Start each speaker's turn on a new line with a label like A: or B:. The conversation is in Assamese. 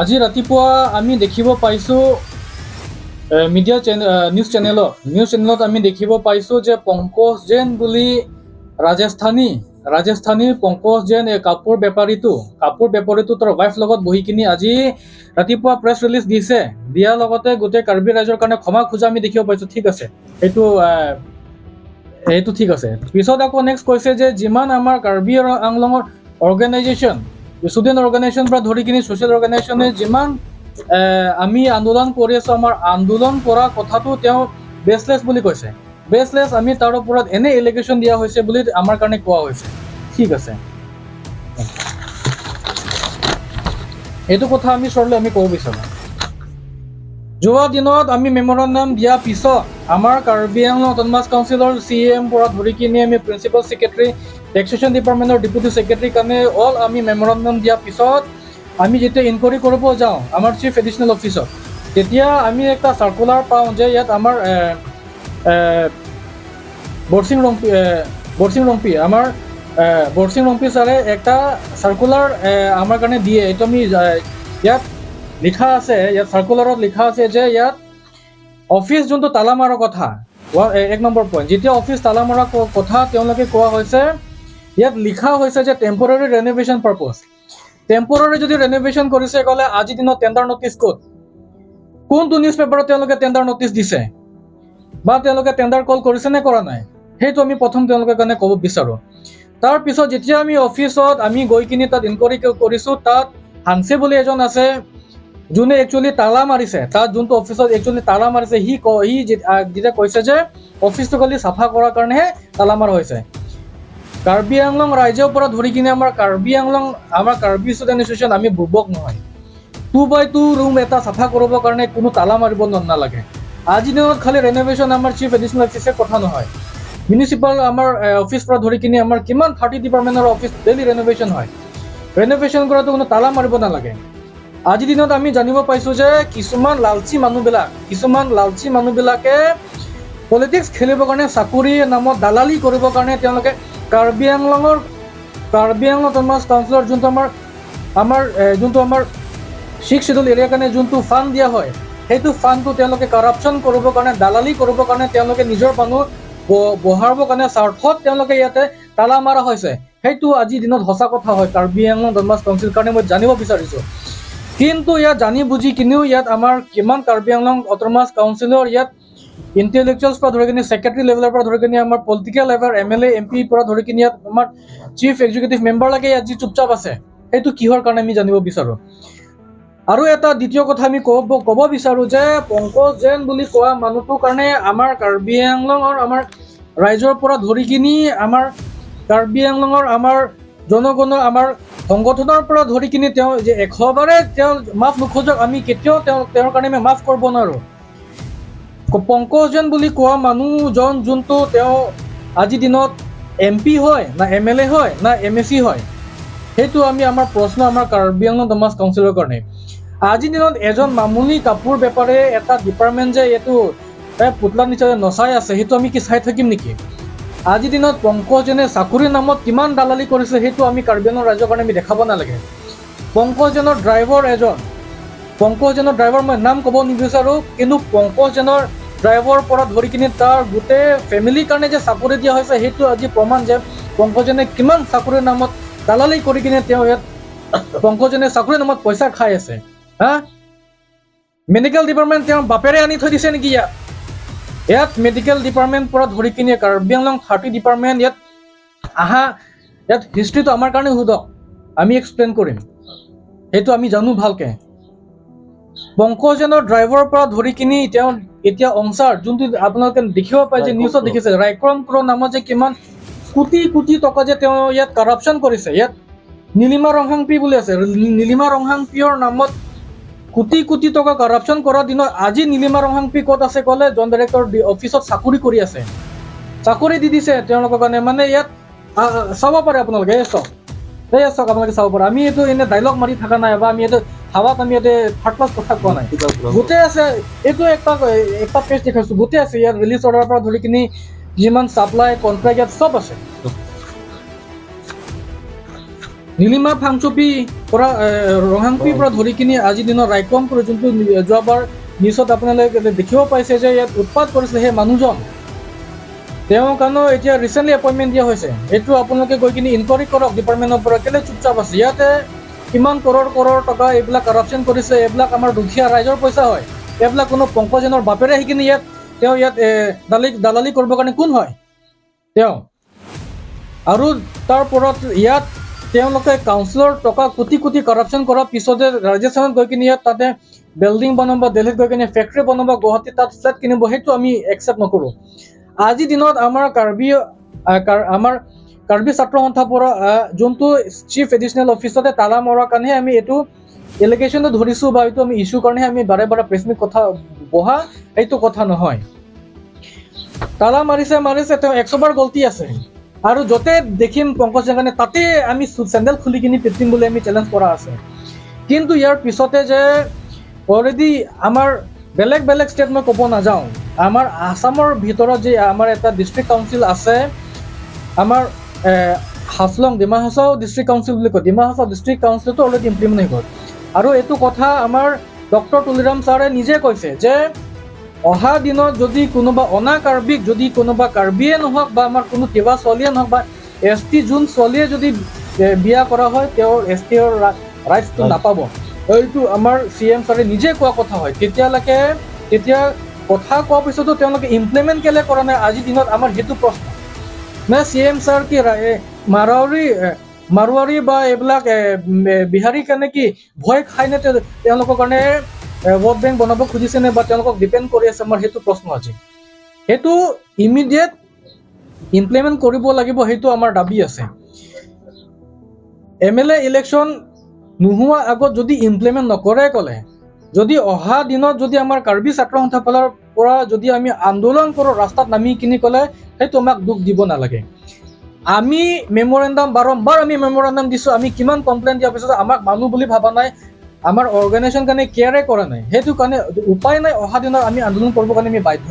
A: আজি ৰাতিপুৱা আমি দেখিব পাইছোঁ মিডিয়া চেনেল, নিউজ চেনেলত আমি দেখিব পাইছোঁ যে পংকজ জৈন বুলি ৰাজস্থানী পংকজ জৈন, এই কাপোৰ বেপাৰীটো তাৰ ৱাইফ লগত বহি কিনি আজি ৰাতিপুৱা প্ৰেছ ৰিলিজ দিছে। দিয়াৰ লগতে গোটেই কাৰ্বি ৰাইজৰ কাৰণে ক্ষমা খোজা আমি দেখিব পাইছোঁ। ঠিক আছে, সেইটো ঠিক আছে। পিছত আকৌ নেক্সট কৈছে যে যিমান আমাৰ কাৰ্বি আংলঙৰ অৰ্গেনাইজেশ্যন, ষ্টুডেণ্ট অৰ্গেনাইজেশ্যন পৰা ধৰি কিনি ছ'চিয়েল অৰ্গেনাইজেশ্যনে যিমান আমি আন্দোলন কৰি আছোঁ, আমাৰ আন্দোলন কৰা কথাটো তেওঁ বেচলেছ বুলি কৈছে। বেচলেছ, আমি তাৰ ওপৰত এনে এলিগেশ্যন দিয়া হৈছে বুলি আমাৰ কাৰণে কোৱা হৈছে। ঠিক আছে, এইটো কথা আমি চৰলে আমি ক'ব বিচাৰোঁ। যোৱা দিনত আমি মেমৰেণ্ডাম দিয়াৰ পিছত আমাৰ কাৰ্বি আংলং অট'নমাছ কাউন্সিলৰ চি এম পৰা ধৰি কিনি আমি প্ৰিন্সিপাল ছেক্ৰেটাৰী, টেক্সেশ্যন ডিপাৰ্টমেণ্টৰ ডেপুটি ছেক্ৰেটাৰীৰ কাৰণে অল আমি মেমৰেণ্ডাম দিয়াৰ পিছত আমি যেতিয়া ইনকুৱাৰী কৰিব যাওঁ আমাৰ চিফ এডিশ্যনেল অফিচত, তেতিয়া আমি এটা চাৰ্কুলাৰ পাওঁ যে ইয়াত আমাৰ বৰচিং ৰংপি, আমাৰ বৰচিং ৰংপি ছাৰে এটা চাৰ্কুলাৰ আমাৰ কাৰণে দিয়ে। এইটো আমি ইয়াত লিখা আছে, ইয়াত চাৰ্কুলাৰত লিখা আছে যে ইয়াত অফিচ যোনটো তালা মাৰাৰ কথা, 1 নম্বৰ পইণ্ট, যেতিয়া অফিচ তালা মৰা কথা তেওঁলোকে কোৱা হৈছে, ইয়াত লিখা হৈছে যে টেম্পৰাৰী ৰেনোভেশ্যন পাৰ্পজ। টেম্পৰাৰী যদি ৰেনোভেশ্যন কৰিছে ক'লে আজিৰ দিনত টেণ্ডাৰ নটিচ ক'ত? কোনটো নিউজ পেপাৰত তেওঁলোকে টেণ্ডাৰ নটিচ দিছে বা তেওঁলোকে টেণ্ডাৰ কল কৰিছে নে কৰা নাই, সেইটো আমি প্ৰথম তেওঁলোকৰ কাৰণে ক'ব বিচাৰোঁ। তাৰপিছত যেতিয়া আমি অফিচত আমি গৈ কিনি তাত ইনকুৱাৰী কৰিছোঁ, তাত হানছে বুলি এজন আছে, যোনে একচুৱেলি তালা মাৰিছে। তাত যোনটো অফিচত একচুৱেলি তালা মাৰিছে, সি যেতিয়া কৈছে যে অফিচটো খালি চাফা কৰাৰ কাৰণেহে তালা মাৰা হৈছে। কাৰ্বি আংলং ৰাইজৰ পৰা ধৰি কিনে আমাৰ কাৰ্বি আংলং, আমাৰ কাৰ্বি ষ্টুডেণ্ট এছ'চিয়েশ্যন, আমি বুৰ্বক নহয়। 2x2 room এটা চাফা কৰিবৰ কাৰণে কোনো তালা মাৰিব নালাগে। আজিৰ দিনত খালি ৰেনোভেশ্যন আমাৰ চিফ এডিশ্যনেল অফিচাৰ কথা নহয়, মিউনিচিপাল আমাৰ অফিচ পৰা ধৰি কিনি আমাৰ কিমান 30 ডিপাৰ্টমেণ্টৰ অফিচ ডেইলি ৰেনোভেশ্যন হয়। ৰেনোভেশ্যন কৰাটো কোনো তালা মাৰিব নালাগে। আজিৰ দিনত আমি জানিব পাইছোঁ যে কিছুমান লালচি মানুহবিলাকে পলিটিক্স খেলিবৰ কাৰণে, চাকৰিৰ নামত দালালি কৰিবৰ কাৰণে তেওঁলোকে কাৰ্বি আংলং অট'নমাছ কাউন্সিলৰ যোনটো আমাৰ যোনটো আমাৰ ছিক্স চিডিউল এৰিয়াৰ কাৰণে যোনটো ফাণ্ড দিয়া হয়, সেইটো ফাণ্ডটো তেওঁলোকে কাৰাপশ্যন কৰিবৰ কাৰণে, দালালি কৰিবৰ কাৰণে, তেওঁলোকে নিজৰ মানুহ বঢ়াবৰ কাৰণে স্বাৰ্থত তেওঁলোকে ইয়াতে তালা মাৰা হৈছে। সেইটো আজিৰ দিনত সঁচা কথা হয় কাৰ্বি আংলং অট'নমাছ কাউন্সিল কাৰণে মই জানিব বিচাৰিছোঁ। কিন্তু ইয়াত জানি বুজি কিনিও ইয়াত আমাৰ কিমান কাৰ্বি আংলং অট'নমাছ কাউন্সিলৰ ইয়াত ইণ্টেলেকচুৱেলছ পৰা ধৰি কিনি ছেক্ৰেটাৰী লেভেলৰ পৰা ধৰি কিনি আমাৰ পলিটিকেল লেভেল, এমএলএ, এমপিৰ পৰা ধৰি কিনি ইয়াত আমাৰ চিফ এক্সিকিউটিভ মেম্বাৰলৈকে ইয়াত যি চুপচাপ আছে, সেইটো কিহৰ কাৰণে আমি জানিব বিচাৰোঁ। আৰু এটা দ্বিতীয় কথা আমি ক'ব বিচাৰোঁ যে পংকজ জৈন বুলি কোৱা মানুহটোৰ কাৰণে আমাৰ কাৰ্বি আংলঙৰ আমাৰ ৰাইজৰ পৰা ধৰি কিনি আমাৰ কাৰ্বি আংলঙৰ আমাৰ জনগণৰ আমাৰ সংগঠনৰ পৰা ধৰি কিনি তেওঁ যে 100 বাৰে তেওঁ মাফ নোখোজক, আমি কেতিয়াও তেওঁৰ কাৰণে আমি মাফ কৰিব নোৱাৰোঁ। পংকজ জৈন বুলি কোৱা মানুহজন যোনটো তেওঁ আজিৰ দিনত এমপি হয় না এমএলএ হয় না এমএচি হয়, সেইটো আমি আমাৰ প্ৰশ্ন আমাৰ কাৰ্বি আংলং অট'নমাছ কাউন্সিলৰ কাৰণে। আজিৰ দিনত এজন মামুলি কাপোৰ বেপাৰীয়ে এটা ডিপাৰ্টমেণ্ট যে এইটো পুতলাৰ নিচিনা নচাই আছে, সেইটো আমি কি চাই থাকিম নেকি? আজিৰ দিনত পংকজ জৈনে চাকৰিৰ নামত কিমান দালালি কৰিছে, সেইটো আমি কাৰ্বি আংলং ৰাইজৰ কাৰণে আমি দেখাব নালাগে। পংকজ জৈনৰ ড্ৰাইভাৰ এজন, পংকজ জৈনৰ ড্ৰাইভাৰ মই নাম ক'ব নিবিচাৰোঁ, কিন্তু পংকজ জৈনৰ ড্ৰাইভাৰৰ পৰা ধৰি কিনি তাৰ গোটেই ফেমিলিৰ কাৰণে যে চাকৰি দিয়া হৈছে, সেইটো আজি প্ৰমাণ যে পংকজ জৈনে কিমান চাকৰিৰ নামত দালালি কৰি কিনে তেওঁ ইয়াত পংকজ জৈনে চাকৰিৰ নামত পইচা খাই আছে। হা, মেডিকেল ডিপাৰ্টমেণ্ট তেওঁৰ বাপেৰে আনি থৈ দিছে নেকি ইয়াত? ইয়াত মেডিকেল ডিপাৰ্টমেণ্ট পৰা ধৰি কিনি কাৰ্বি আংলং 30 ডিপাৰ্টমেণ্ট ইয়াত আহা, ইয়াত হিষ্ট্ৰীটো আমাৰ কাৰণে সোধক, আমি এক্সপ্লেইন কৰিম। সেইটো আমি জানো ভালকে। পংকজ জৈনৰ ড্ৰাইভাৰৰ পৰা ধৰি কিনি তেওঁ এতিয়া অংচাৰ যোনটো আপোনালোকে দেখিব পাই যে নিউজত দেখিছে, ৰাইক্ৰম ক্ৰ নামত যে কিমান কোটি কোটি টকা যে তেওঁ ইয়াত কাৰাপশ্যন কৰিছে। ইয়াত নীলিমা ৰংহাংপি বুলি আছে, নীলিমা ৰংহাংপিৰ নামত কোটি কোটি টকা কাৰাপশ্যন কৰাৰ দিনত আজি নীলিমা ৰংহাংপি ক'ত আছে ক'লে জইণ্ট ডাইৰেক্টৰ অফিচত চাকৰি কৰি আছে। চাকৰি দি দিছে তেওঁলোকৰ কাৰণে। মানে ইয়াত চাব পাৰে আপোনালোকে, এই চাওক, এই চাওক, আপোনালোকে চাব পাৰে। আমি এইটো এনে ডাইলগ মাৰি থকা নাই বা আমি এইটো হাৱাত আমি ইয়াতে থাৰ্ড ক্লাছ কথা কোৱা নাই। গোটেই আছে, এইটো একটা একটা পেজ দেখাইছো, গোটেই আছে ইয়াত। ৰিলিজ অৰ্ডাৰৰ পৰা ধৰি কিনি যিমান চাপ্লাই কণ্ট্ৰেক্ট ইয়াত চব আছে। নীলিমা ফাংচপি পৰা, ৰঙাংপিৰ পৰা ধৰি কিনি আজিৰ দিনত ৰাইকম যোনটো যোৱাবাৰ নিউজত আপোনালোকে দেখিব পাইছে যে ইয়াত উৎপাত কৰিছিলে, সেই মানুহজন, তেওঁৰ কাৰণেও এতিয়া ৰিচেণ্টলি এপইণ্টমেণ্ট দিয়া হৈছে। এইটো আপোনালোকে গৈ কিনি ইনকুৱাৰী কৰক ডিপাৰ্টমেণ্টৰ পৰা, কেলৈ চুপচাপ আছে? ইয়াতে কিমান কৰোৰ কৰোৰ টকা এইবিলাক কাৰাপশ্যন কৰিছে। এইবিলাক আমাৰ দুখীয়া ৰাইজৰ পইচা হয়। এইবিলাক কোনো পংকজনৰ বাপেৰে আহি কিনি ইয়াত তেওঁ ইয়াত দালালি কৰিবৰ কাৰণে কোন হয় তেওঁ? আৰু তাৰ ওপৰত ইয়াত তেওঁলোকে কাউন্সিলৰ টকা কোটি কোটি কাৰাপশ্যন কৰাৰ পিছতে ৰাজস্থানত গৈ কিনি ইয়াত তাতে বিল্ডিং বনাব, দিল্লীত গৈ কিনি ফেক্টৰী বনাব, গুৱাহাটীত তাত ফ্লেট কিনিব, সেইটো আমি একচেপ্ট নকৰোঁ। আজিৰ দিনত আমাৰ কাৰ্বি ছাত্ৰ সন্থাৰ পৰা যোনটো চিফ এডিশ্যনেল অফিচতে তালা মৰাৰ কাৰণেহে আমি এইটো এলিগেশ্যনটো ধৰিছোঁ বা এইটো আমি ইছ্যু কাৰণেহে আমি বাৰে বাৰে প্ৰেছ মিট কথা বহা, এইটো কথা নহয়। তালা মাৰিছে মাৰিছে, তেওঁ 100 বাৰ গলতি আছে। আৰু য'তে দেখিম পংকজ জেংগানে, তাতে আমি চেণ্ডেল খুলি কিনি পিটিম বুলি আমি চেলেঞ্জ কৰা আছে। কিন্তু ইয়াৰ পিছতে যে অলৰেডি আমাৰ বেলেগ বেলেগ ষ্টেট মই ক'ব নাযাওঁ, আমাৰ আছামৰ ভিতৰত যে আমাৰ এটা ডিষ্ট্ৰিক্ট কাউন্সিল আছে, আমাৰ হাফলং ডিমা হাছাও ডিষ্ট্ৰিক্ট কাউন্সিল বুলি কয়, ডিমা হাছাও ডিষ্ট্ৰিক্ট কাউন্সিলটো অলৰেডি ইমপ্লিমেণ্ট হৈ গ'ল। আৰু এইটো কথা আমাৰ ডক্টৰ তুলিৰাম ছাৰে নিজে কৈছে যে অহা দিনত যদি কোনোবা অনা কাৰ্বিক, যদি কোনোবা কাৰ্বিয়ে নহওক বা আমাৰ কোনো তিৱা ছোৱালীয়ে নহওক বা এছ টি যোন ছোৱালীয়ে যদি বিয়া কৰা হয়, তেওঁৰ এছ টিৰ ৰাইটছটো নাপাব। এইটো আমাৰ চি এম ছাৰে নিজে কোৱা কথা হয়। তেতিয়ালৈকে তেতিয়া কথা কোৱাৰ পিছতো তেওঁলোকে ইমপ্লিমেণ্ট কেলে কৰা নাই, আজিৰ দিনত আমাৰ সেইটো প্ৰশ্ন। নে চি এম ছাৰ কি মাৰোৱাৰী বা এইবিলাক বিহাৰীৰ কাৰণে কি ভয় খাই নে তেওঁলোকৰ কাৰণে ভোট বেংক বনাব খুজিছে নে বা তেওঁলোকক ডিপেণ্ড কৰি আছে, আমাৰ সেইটো প্ৰশ্ন আজি। সেইটো ইমিডিয়েট ইমপ্লিমেণ্ট কৰিব লাগিব, সেইটো আমাৰ দাবী আছে। এম এল এ ইলেকশ্যন নোহোৱা আগত যদি ইমপ্লিমেণ্ট নকৰে ক'লে, যদি অহা দিনত যদি আমাৰ কাৰ্বি ছাত্ৰ সন্থাৰ ফালৰ পৰা যদি আমি আন্দোলন কৰোঁ ৰাস্তাত নামি কিনি ক'লে, সেইটো আমাক দুখ দিব নালাগে। আমি মেমৰেণ্ডাম বাৰম্বাৰ আমি মেমৰেণ্ডাম দিছোঁ, আমি কিমান কমপ্লেইন দিয়াৰ পিছত আমাক মানুহ বুলি ভবা নাই, আমাৰ অৰ্গেনাইজেশ্যন কাৰণে কেয়াৰে কৰা নাই। সেইটো কাৰণে উপায় নাই, অহা দিনত আমি আন্দোলন কৰিবৰ কাৰণে আমি বাধ্য।